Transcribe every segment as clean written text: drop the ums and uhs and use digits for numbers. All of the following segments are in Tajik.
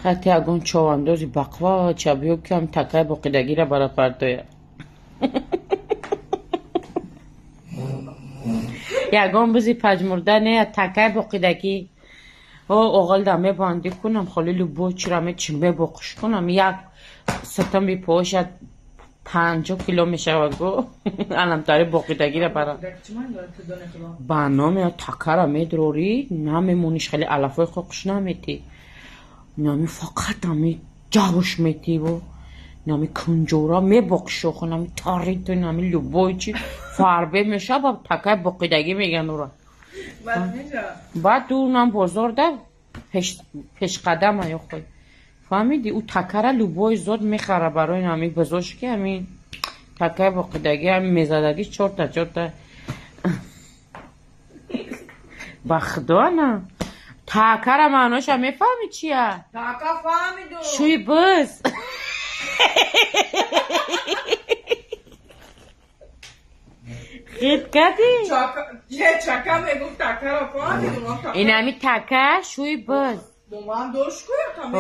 Хати ягон човандози бақва чабиё ки ҳам такай боқидагира бара партоя. Ягон бизи пажмурда не такай боқидагӣ. О оғалда мебандӣ кунам, холи любой чира мечи мебоқиш кунам, як сатам бипошад 50 кило мешавад го. Анамтари боқидагира бара. Ба номи такара медрорӣ, намемониш хеле алафҳои хоқш наметӣ. Нами фақат ами ҷавш метиву нами кунҷора мебоқшоху нами тариту нами любой чи фарбе мешава такай боқидагӣ меган ура. Баъд ӯ нам бозорда пешқадама ёхой. Фаҳмиди? Ӯ такара любой зод мехара барои нами бизош ки ҳамин такай боқидагӣ ҳами мезадагӣ чорта чорта. Ба худо на. Такара маъноша мефаҳми чия? Така фаҳмиду. Шӯи биз. Хит кардӣ? Чака мегуфт такара фаҳмиду. Инами така шӯи биз. Момам дошт ку О,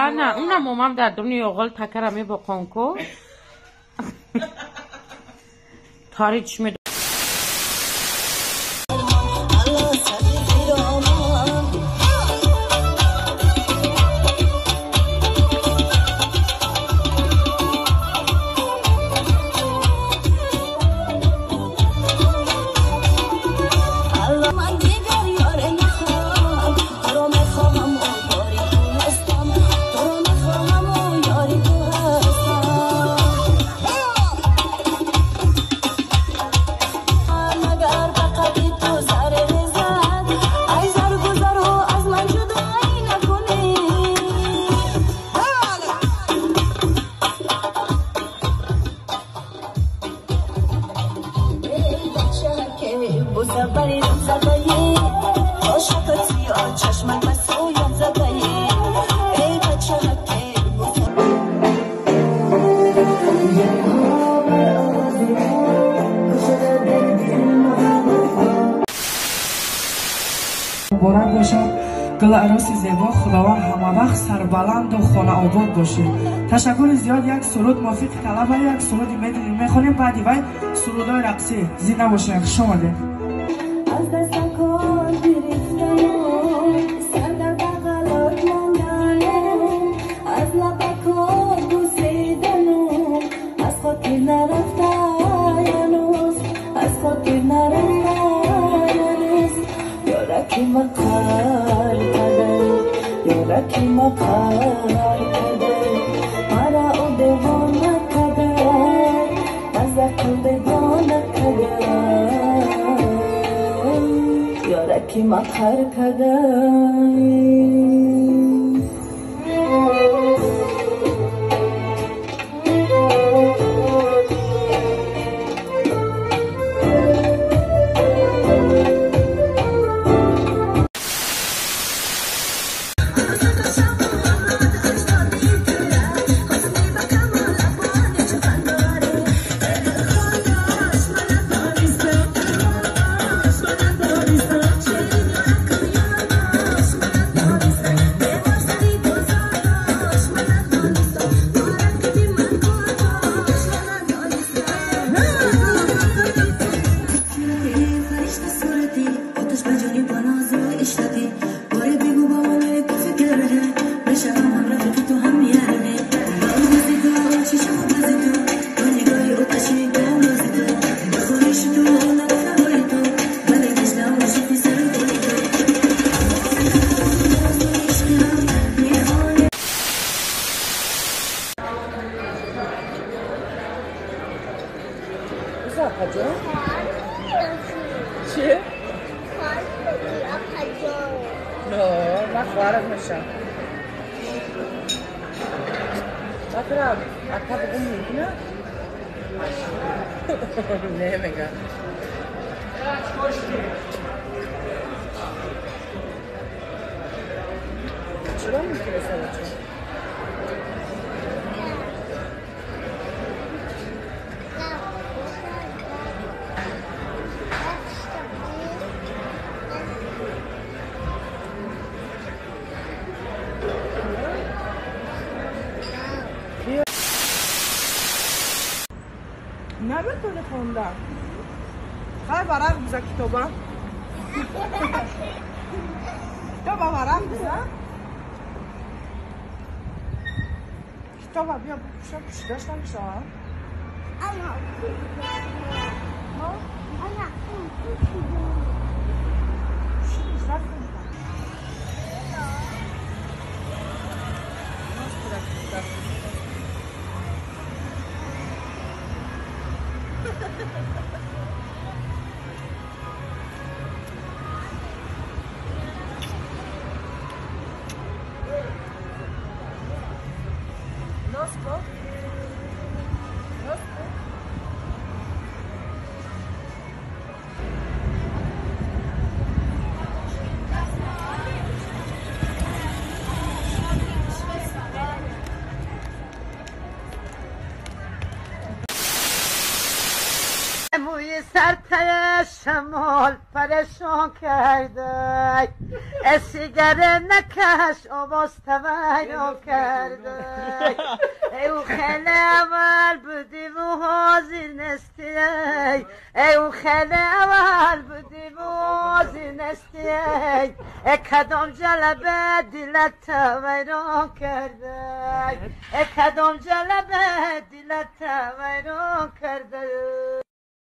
ана, уна момам дар дуни оғол такара мебоқон ку. Тари чишме муборак бошад. Гул ароси зебо, Худованд ҳамавақт сарбаланду хонаобод бошед. Ташаккури зиёд. Як суруд мувофиқи талаба, як суруди медидим мехонем, баъди вай сурудҳои рақсӣ. Зинда бошед, хуш омадед. Аз дастакор гирифтану сар дар бағалот мондану аз лабакор бусидану аз хотир нарафтаянуз, аз хотир нарафтаянуз. Ёраки мақар кадай, ёраки мақар кадай, мара ӯ девона кадай, аз ақл бегона кадай, ёраки мақар кадай. چیه؟ نه من خواهرت میشم. بکرم اکا بگم ممکنه؟ نمیگم. چرا ممکنه سوچه؟ Наметони хонда. Хай варақ биза китоба. Китоба варақ биза. Китоба биё пушам пушидаш намешавад. موی سر شمال پریشان کرده، سیگار نکش آواز تویران کرده. ای او خیلی اول بودی و حاضر نیستی، ای او خیلی اول بودی و حاضر نیستی، ای کدام جلبه دلت تویران کرده، ای کدام جلبه دلت تویران کرده.